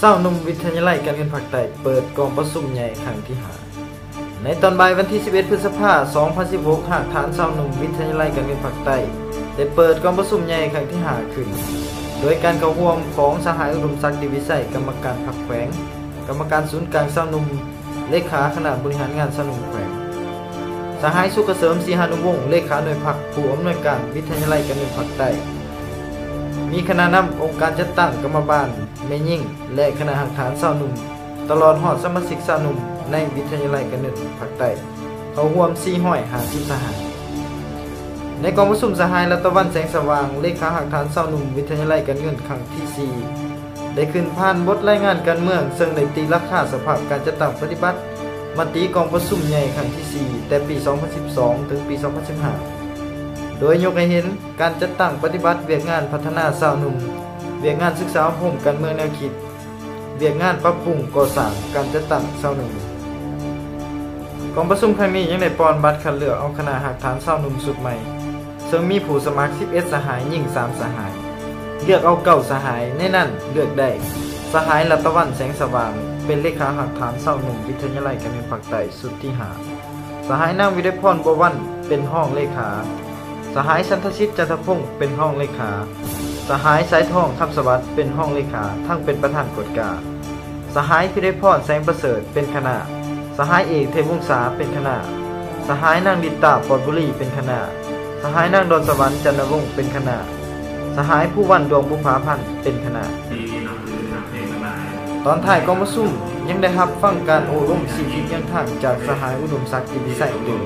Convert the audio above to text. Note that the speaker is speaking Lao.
ຊາວໜຸ່ມວິທະຍາໄລການເງິນພາກໃຕ້ ເປີດກອງປະຊຸມໃຫຍ່ຄັ້ງທີຫ້າ. ໃນຕອນບ່າຍວັນທີສິບເອັດ ພຶດສະພາ ສອງພັນສິບຫົກ ຮາກຖານຊາວໜຸ່ມວິທະຍາໄລການເງິນພາກໃຕ້ ໄດ້ເປີດກອງປະຊຸມໃຫຍ່ຄັ້ງທີຫ້າຂຶ້ນ ໂດຍການເຂົ້າຮ່ວມຂອງສະຫາຍ ອຸດົມສັກ ຕິວິໄຊ ກຳມະການພັກແຂວງ, ກຳມະການສູນກາງຊາວໜຸ່ມ, ເລຂາຄະນະບໍລິຫານງານຊາວໜຸ່ມແຂວງ, ສະຫາຍ ສຸກກະເສີມ ສີຫານຸວົງ ເລຂາໜ່ວຍພັກ ຜູ້ອຳນວຍການວິທະຍາໄລການເງິນພາກໃຕ້, ມີຄະນະນຳອົງການຈັດຕັ້ງ, ກຳມະບານ, ແມ່ຍິງ ແລະ ຄະນະຮາກຖານຊາວໜຸ່ມ ຕະຫຼອດຮອດສະມາຊິກຊາວໜຸ່ມໃນວິທະຍາໄລການເງິນພາກໃຕ້ ເຂົ້າຮ່ວມສີ່ຮ້ອຍຫ້າສິບສະຫາຍ. ໃນກອງປະຊຸມ ສະຫາຍ ລັດຕະວັນ ແສງສະຫວ່າງ ເລຂາຮາກຖານຊາວໜຸ່ມວິທະຍາໄລການເງິນຄັ້ງທີສີ່ ໄດ້ຂຶ້ນຜ່ານບົດລາຍງານການເມືອງ ເຊິ່ງໄດ້ຕີລາຄາສະພາບການຈັດຕັ້ງປະຕິບັດມະຕິກອງປະຊຸມໃຫຍ່ຄັ້ງທີສີ່ ແຕ່ປີສອງພັນສິບສອງ ເຖິງປີສອງພັນສິບຫ້າ ໂດຍຍົກໃຫ້ເຫັນການຈັດຕັ້ງປະຕິບັດວຽກງານພັດທະນາຊາວໜຸ່ມ, ວຽກງານສຶກສາອົບຮົມການເມືອງແນວຄິດ, ວຽກງານປັບປຸງກໍ່ສ້າງການຈັດຕັ້ງຊາວໜຸ່ມ. ກອງປະຊຸມຄັ້ງນີ້ຍັງໄດ້ປ່ອນບັດຄັດເລືອກເອົາຄະນະຮາກຖານຊາວໜຸ່ມຊຸດໃໝ່ ເຊິ່ງມີຜູ້ສະໝັກສິບເອັດສະຫາຍ, ຍິງສາມສະຫາຍ, ເລືອກເອົາເກົ້າສະຫາຍ, ໃນນັ້ນເລືອກໄດ້ ສະຫາຍ ລັດຕະວັນ ແສງສະຫວ່າງ ເປັນເລຂາຮາກຖານຊາວໜຸ່ມວິທະຍາໄລການເງິນພາກໃຕ້ຊຸດທີຫ້າ, ສະຫາຍ ນາງ ວິໄລພອນ ບົວວັນ ເປັນຮອງເລຂາ, ສະຫາຍ ສັນທະສິດ ຈັນທະພົງ ເປັນຮອງເລຂາ, ສະຫາຍ ສາຍທອງ ຄຳສະຫວັດ ເປັນຮອງເລຂາ ທັງເປັນປະທານກວດກາ, ສະຫາຍ ພິໄລພອນ ແສງປະເສີດ ເປັນຄະນະ, ສະຫາຍເອກ ເທບວົງສາ ເປັນຄະນະ, ສະຫາຍ ນາງ ລິດຕາ ປອດບຸລີ ເປັນຄະນະ, ສະຫາຍ ນາງ ດອນສະຫວັນ ຈັນນະວົງ ເປັນຄະນະ, ສະຫາຍ ພູວັນ ດວງບຸບຜາພັນ ເປັນຄະນະ. ຕອນທ້າຍກອງປະຊຸມຍັງໄດ້ຮັບຟັງການໂອ້ລົມຊີ້ທິດແນວທາງຈາກສະຫາຍ ອຸດົມສັກ ຕິວິໄຊ ຕື່ມ.